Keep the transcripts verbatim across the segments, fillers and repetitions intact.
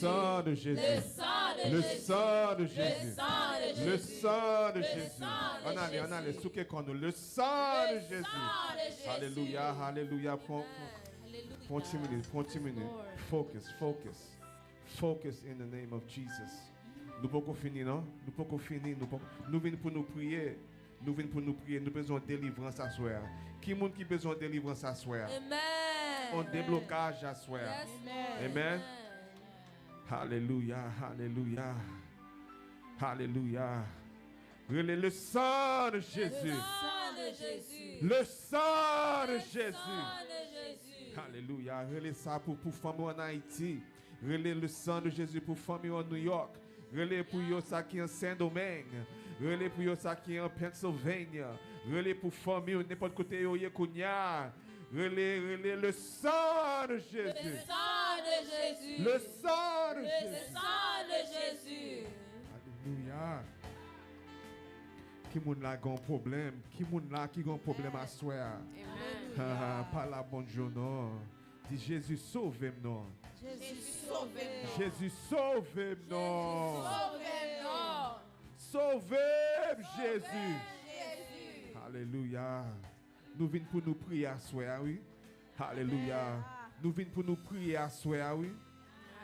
sang de Jésus. Le sang de Jésus. Le sang de Jésus. Le sang de Jésus. Ann ale, ann ale, souke kò nou. Le sang de Jésus. Alléluia, alléluia. Pran, pran, pran ti minit, pran ti minit. Focus, focus. Focus in the name of Jesus. Nou poko fini, non? Nou poko fini. Nou poko, nou vin pou nou priye. Nou vin pou nou priye. Nou bezwen delivrans aswè a. Ki moun ki bezwen delivrans aswè a? Amen. On deblokaj aswè a. Yes, Lord. Amen. Alelouya, alelouya, alelouya. Rele le sang de Jésus. Le sang de Jésus. Le sang de Jésus. Alelouya. Rele sa pou, pou fanmi w ann Ayiti. Rele le sang de Jésus pou fanmi w ann New York. Rele pou yo sa ki an Sendomeng. Rele pou yo sa ki an Pennsylvania. Rele pou fanmi w nenpòt kote yo ye kounye a. Rele, rele le sang de Jésus. Le sang de Jésus. Le sang de Jésus. Le sang de Jésus. Alelouya. Ki moun la gen yon pwoblèm? Ki moun la ki gen yon pwoblèm aswè a? Amen. Pale a Bondye non. Di, Jezi, sove m non. Jezi, sove m non. Jezi, sove m non. Jezi, sove m non. Sove m, Jezi. Jezi. Alelouya. Nou vin pou nou priye aswè a, wi. Alelouya. Amen. Nou vin pou nou priye aswè a, wi.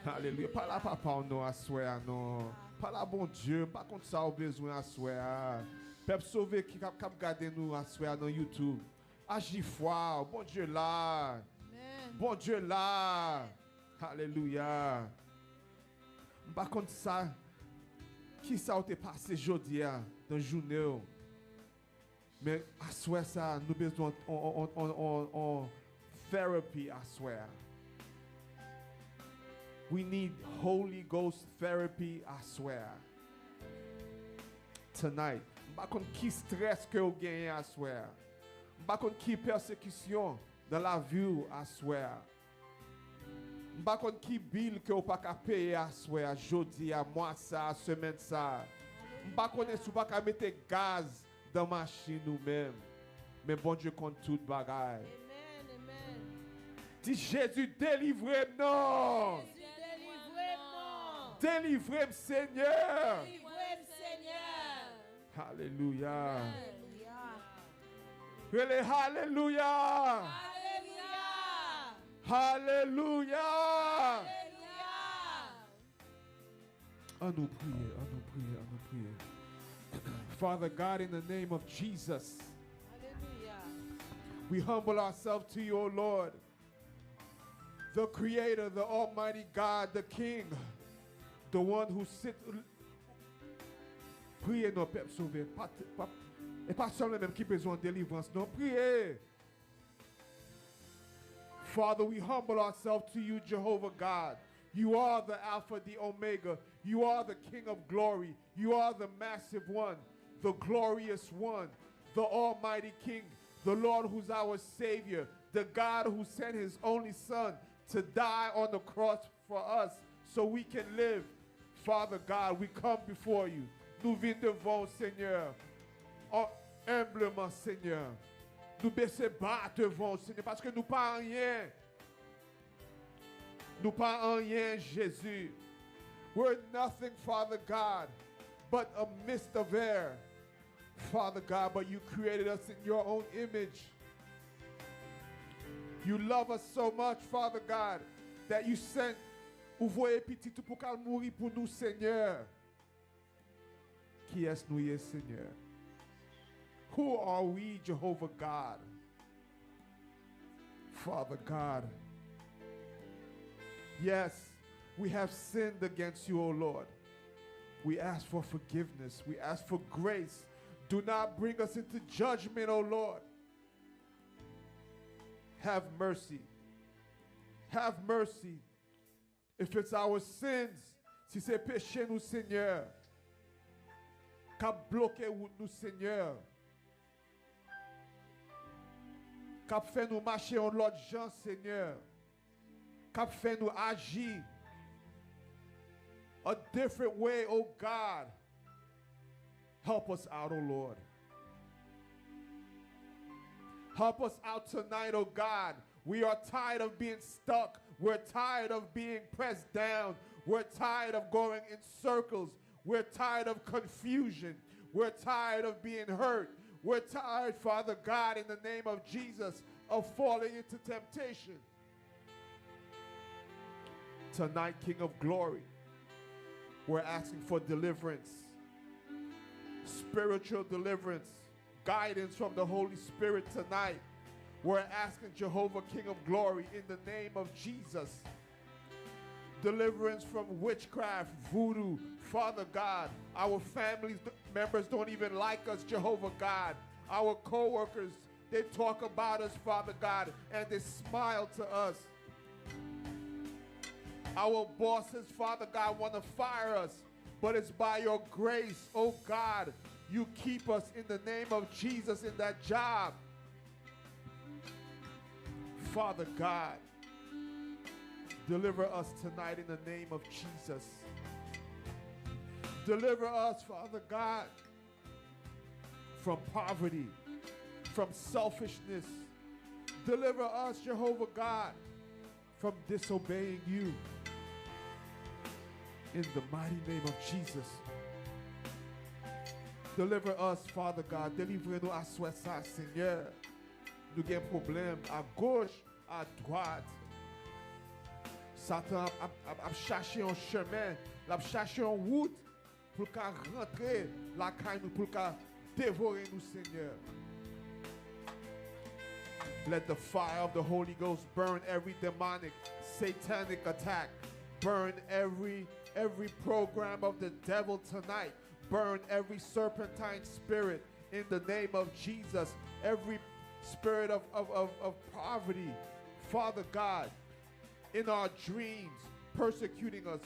Alelouya. Pale a papa w non aswè a, non. Pale a Bondye, m pa konn sa w bezwen aswè a. Pèp sove ki k ap, k ap gade nou aswè a nan YouTube. Aji fwa w, Bondye la. Amen. Bondye la. Alelouya. M pa konn sa, kisa w te pase jodi a nan jounen w. Men aswè sa, nou bezwen on, on, on, on, on, on therapy aswè a. We need Holy Ghost therapy aswè a. Tonight. M pa konn ki strès ke w genyen aswè a. M pa konn ki pèsekisyon nan lavi w aswè a. M pa konn ki bil ke w pa ka peye aswè a, jodi a, mwa sa a, semèn sa a. M pa konnen si w pa ka mete gaz nan machin ou menm. Men Bondye konn tout bagay. Amen, amen. Di, Jezi, delivre m non. Jezi, delivre m non. Delivre m, Senyè. Delivre m, Senyè. Alelouya. Alelouya. Rele alelouya. Alelouya. Alelouya. Alelouya. Ann nou priye, ann nou priye, ann nou priye. Father God, in the name of Jesus, alelouya, we humble ourselves to you, O Lord, the Creator, the Almighty God, the King, the one who sit. Priye non, pèp sove. Pa, pa, e pa sèlman menm ki bezwen delivrans non. Priye. Father, we humble ourselves to you, Jehovah God. You are the Alpha, the Omega. You are the King of glory. You are the massive one, the glorious one, the almighty King, the Lord who's our Savior, the God who sent his only Son to die on the cross for us so we can live. Father God, we come before you. Nou vin devan w, Senyè, an, enbleman, Senyè. Nou bese ba devan w, Senyè, paske nou pa anyen. Nou pa anyen, Jezi. We're nothing, Father God, but a mist of air. Father God, but you created us in your own image. You love us so much, Father God, that you sent, ou voye pitit ou pou k al mouri pou nou, Senyè. Kiyès nou ye, Senyè? Who are we, Jehovah God? Father God. Yes, we have sinned against you, O Lord. We ask for forgiveness. We ask for grace. Do not bring us into judgment, O Lord. Have mercy. Have mercy. If it's our sins, si se peche nou, Senyè, k ap bloke wout nou, Senyè, k ap fè nou mache yon lòt jan, Senyè, k ap fè nou aji a different way, oh God, help us out, oh Lord. Help us out tonight, oh God. We are tired of being stuck. We're tired of being pressed down. We're tired of going in circles. We're tired of confusion. We're tired of being hurt. We're tired, Father God, in the name of Jesus, of falling into temptation. Tonight, King of Glory, we're asking for deliverance, spiritual deliverance, guidance from the Holy Spirit tonight. We're asking, Jehovah, King of Glory, in the name of Jesus, deliverance from witchcraft, voodoo. Father God, our family members don't even like us, Jehovah God. Our co-workers, they talk about us, Father God, and they smile to us. Our bosses, Father God, want to fire us, but it's by your grace, oh God, you keep us in the name of Jesus in that job. Father God, deliver us tonight in the name of Jesus. Deliver us, Father God, from poverty, from selfishness. Deliver us, Jehovah God, from disobeying you. In the mighty name of Jesus. Deliver us, Father God. Delivre nou aswè sa, Senyè. Nou gen pwoblèm agoch, adwat. Satan ap, ap, ap, ap chache yon chemen, l ap chache yon wout pou l ka rantre lakay nou, pou l ka devore nou, Senyè. Let the fire of the Holy Ghost burn every demonic, satanic attack. Burn every, every program of the devil tonight. Burn every serpentine spirit in the name of Jesus. Every spirit of, of, of, of poverty, Father God, in our dreams, persecuting us,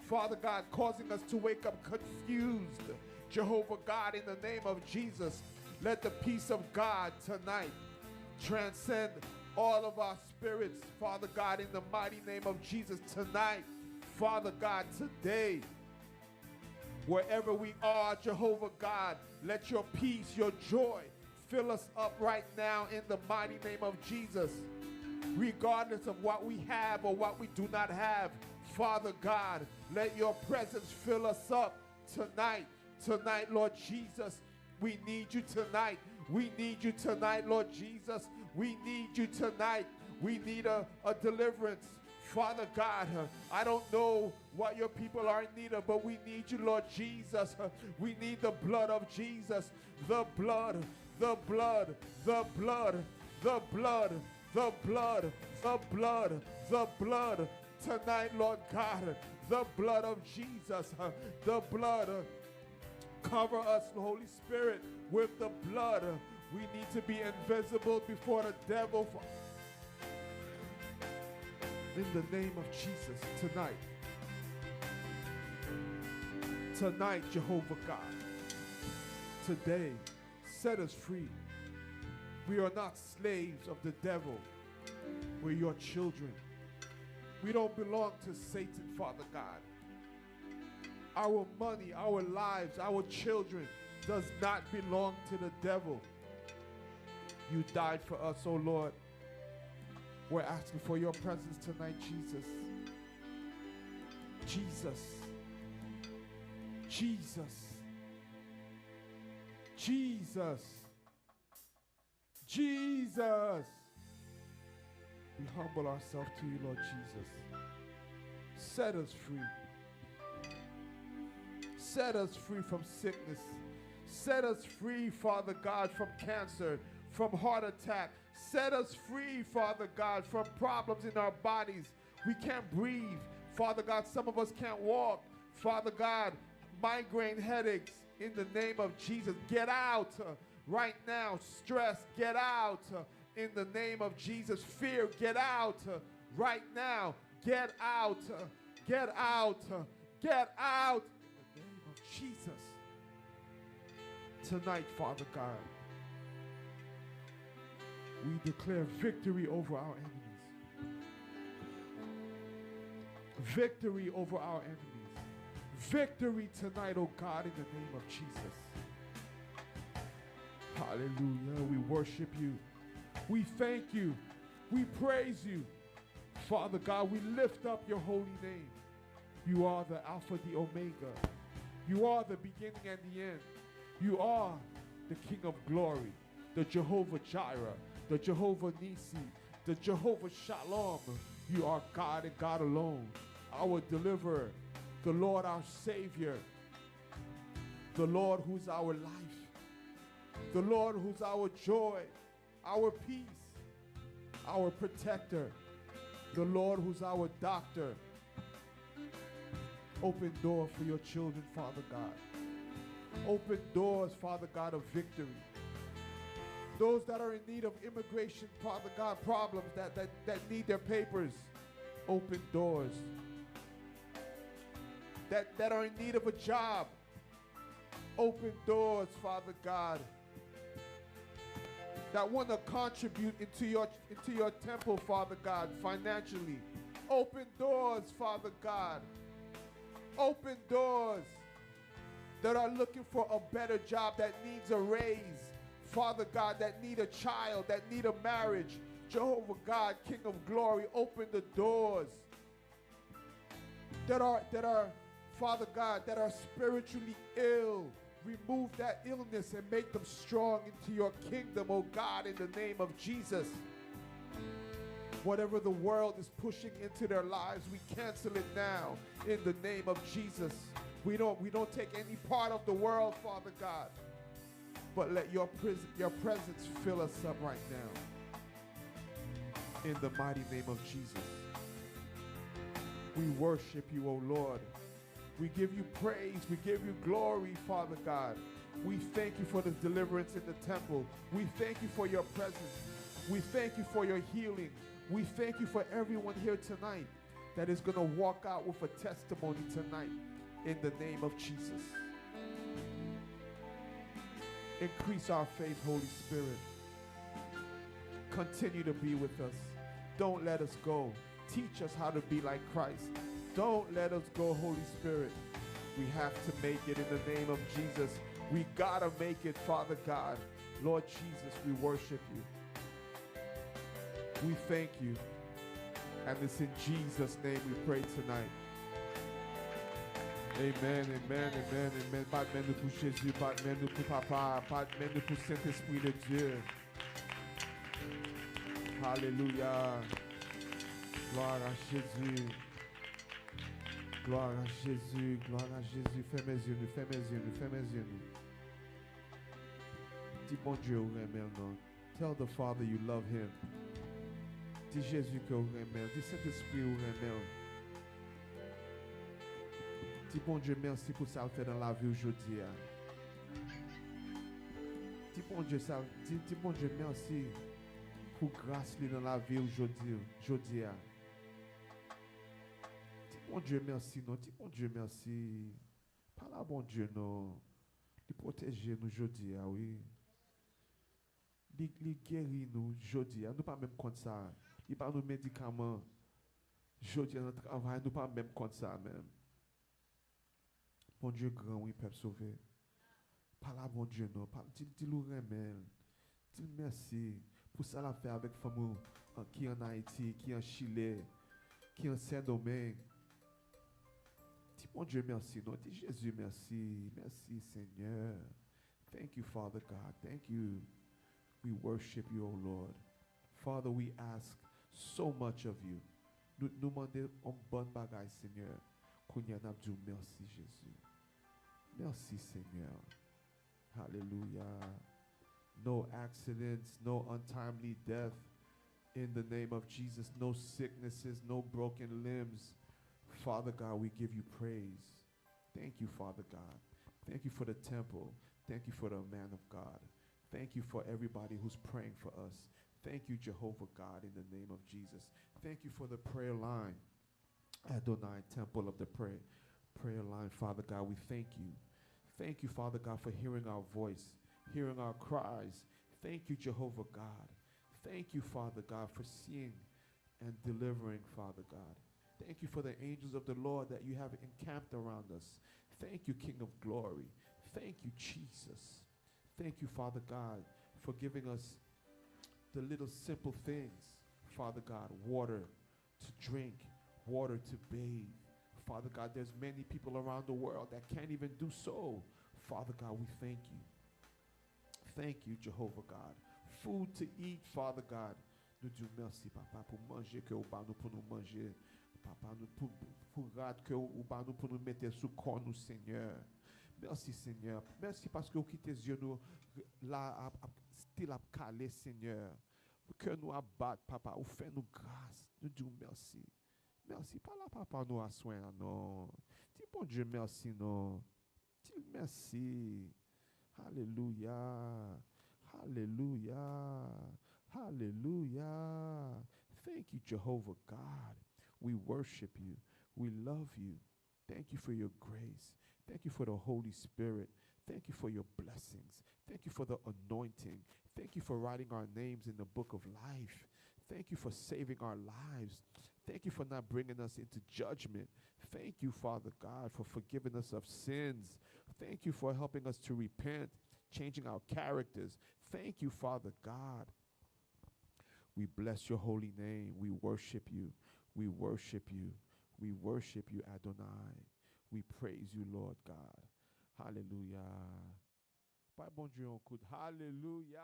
Father God, causing us to wake up confused. Jehovah God, in the name of Jesus, let the peace of God tonight transcend all of our spirits, Father God, in the mighty name of Jesus tonight. Father God, today, wherever we are, Jehovah God, let your peace, your joy, fill us up right now in the mighty name of Jesus. Regardless of what we have or what we do not have, Father God, let your presence fill us up tonight. Tonight, Lord Jesus, we need you tonight. We need you tonight, Lord Jesus. We need you tonight. We need a, a deliverance. Father God, I don't know what your people are in need of, but we need you, Lord Jesus. We need the blood of Jesus. The blood, the blood, the blood, the blood, the blood, the blood, the blood. Tonight, Lord God, the blood of Jesus, the blood. Cover us, Holy Spirit, with the blood. We need to be invisible before the devil. In the name of Jesus, tonight. Tonight, Jehovah God. Today, set us free. We are not slaves of the devil. We're your children. We don't belong to Satan, Father God. Our money, our lives, our children does not belong to the devil. You died for us, oh Lord. We're asking for your presence tonight, Jesus. Jesus. Jesus. Jesus. Jesus. We humble ourselves to you, Lord Jesus. Set us free. Set us free from sickness. Set us free, Father God, from cancer, from heart attack. Set us free, Father God, from problems in our bodies. We can't breathe. Father God, some of us can't walk. Father God, migraine headaches, in the name of Jesus, get out, uh, right now. Stress, get out, uh, in the name of Jesus. Fear, get out, uh, right now. Get out, uh, get out, uh, get out, in the name of Jesus. Tonight, Father God, we declare victory over our enemies. Victory over our enemies. Victory tonight, oh God, in the name of Jesus. Hallelujah. We worship you. We thank you. We praise you. Father God, we lift up your holy name. You are the Alpha, the Omega. You are the beginning and the end. You are the King of glory, the Jehovah Jireh, the Jehovah Nissi, the Jehovah Shalom. You are God and God alone, our deliverer, the Lord our Savior, the Lord who's our life, the Lord who's our joy, our peace, our protector, the Lord who's our doctor. Open door for your children, Father God. Open doors, Father God, of victory. Those that are in need of immigration, Father God, problems that, that, that need their papers, open doors. That, that are in need of a job, open doors, Father God, that want to contribute into your into your temple, Father God, financially. Open doors, Father God. Open doors that are looking for a better job, that needs a raise, Father God, that need a child, that need a marriage. Jehovah God, King of glory, open the doors that are that are Father God, that are spiritually ill. Remove that illness and make them strong into your kingdom, oh God, in the name of Jesus. Whatever the world is pushing into their lives, we cancel it now in the name of Jesus. We don't we don't take any part of the world, Father God. But let your pres- your presence fill us up right now. In the mighty name of Jesus. We worship you, O Lord. We give you praise. We give you glory, Father God. We thank you for the deliverance in the temple. We thank you for your presence. We thank you for your healing. We thank you for everyone here tonight that is going to walk out with a testimony tonight in the name of Jesus. Increase our faith, Holy Spirit. Continue to be with us. Don't let us go. Teach us how to be like Christ. Don't let us go, Holy Spirit. We have to make it in the name of Jesus. We gotta make it, Father God. Lord Jesus, we worship you. We thank you. And it's in Jesus' name we pray tonight. Amen, amen, amen, amen. Bat men nou pou Jezi, bat men nou pou Papa, bat men nou pou Sentespri de Dye. Alelouya. Glwa a Jezi. Glwa a Jezi, glwa a Jezi. Fèmen zye nou, fèmen zye nou, fèmen zye nou. Di Bondye ou renmen l non. Tell the Father you love him. Di Jezi ke ou renmen l. Di Sentespri ou renmen l. Di Bondye mèsi pou sa l fè nan lavi w jodi a. Di Bondye sa, di, di Bondye mèsi pou gras li nan lavi w jodi, jodi a. Di Bondye mèsi non, di Bondye mèsi. Pale a Bondye non. Li pwoteje nou jodi a, wi. Li, li geri nou jodi a. Nou pa menm konn sa. Li ba nou medikaman jodi a nan travay, nou pa menm konn sa menm. Bondye gran, wi, pèp sove. Pale a Bondye non. Pa, di, di l ou renmen l. Di l mèsi pou sa l ap fè avèk fanmi w an, ki ann Ayiti, ki an Chile, ki an Sendomeng. Di Bondye mèsi non. Di Jezi mèsi. Mèsi, Senyè. Thank you, Father God. Thank you. We worship you, O Lord. Father, we ask so much of you. Nou, nou mande yon bann bagay, Senyè. Kounye a, n ap di w mèsi, Jezi. Mèsi, Senyè. Hallelujah. No accidents, no untimely death. In the name of Jesus, no sicknesses, no broken limbs. Father God, we give you praise. Thank you, Father God. Thank you for the temple. Thank you for the man of God. Thank you for everybody who's praying for us. Thank you, Jehovah God, in the name of Jesus. Thank you for the prayer line. Adonai, temple of the prayer, prayer line, Father God, we thank you. Thank you, Father God, for hearing our voice, hearing our cries. Thank you, Jehovah God. Thank you, Father God, for seeing and delivering, Father God. Thank you for the angels of the Lord that you have encamped around us. Thank you, King of glory. Thank you, Jesus. Thank you, Father God, for giving us the little simple things, Father God, water to drink, water to bathe. Father God, there's many people around the world that can't even do so. Father God, we thank you. Thank you, Jehovah God. Food to eat, Father God. Nou di w mèsi, papa, pou manje ke ou ba nou pou nou manje. Papa, nou pou, pou rad ke ou ba nou pou nou mete sou kò nou, Senyè. Mèsi, Senyè. Mèsi paske ou kite zye nou la ap, ap, still ap kale, Senyè. Kè nou ap bat, papa, ou fè nou gras. Nou di w mèsi. Mèsi, pale a papa nou aswè a non. Di Bondye mèsi non. Di l mèsi. Hallelujah. Hallelujah. Hallelujah. Thank you, Jehovah God. We worship you. We love you. Thank you for your grace. Thank you for the Holy Spirit. Thank you for your blessings. Thank you for the anointing. Thank you for writing our names in the book of life. Thank you for saving our lives. Thank you for not bringing us into judgment. Thank you, Father God, for forgiving us of sins. Thank you for helping us to repent, changing our characters. Thank you, Father God. We bless your holy name. We worship you. We worship you. We worship you, Adonai. We praise you, Lord God. Hallelujah. Bay Bondye yon kout hallelujah.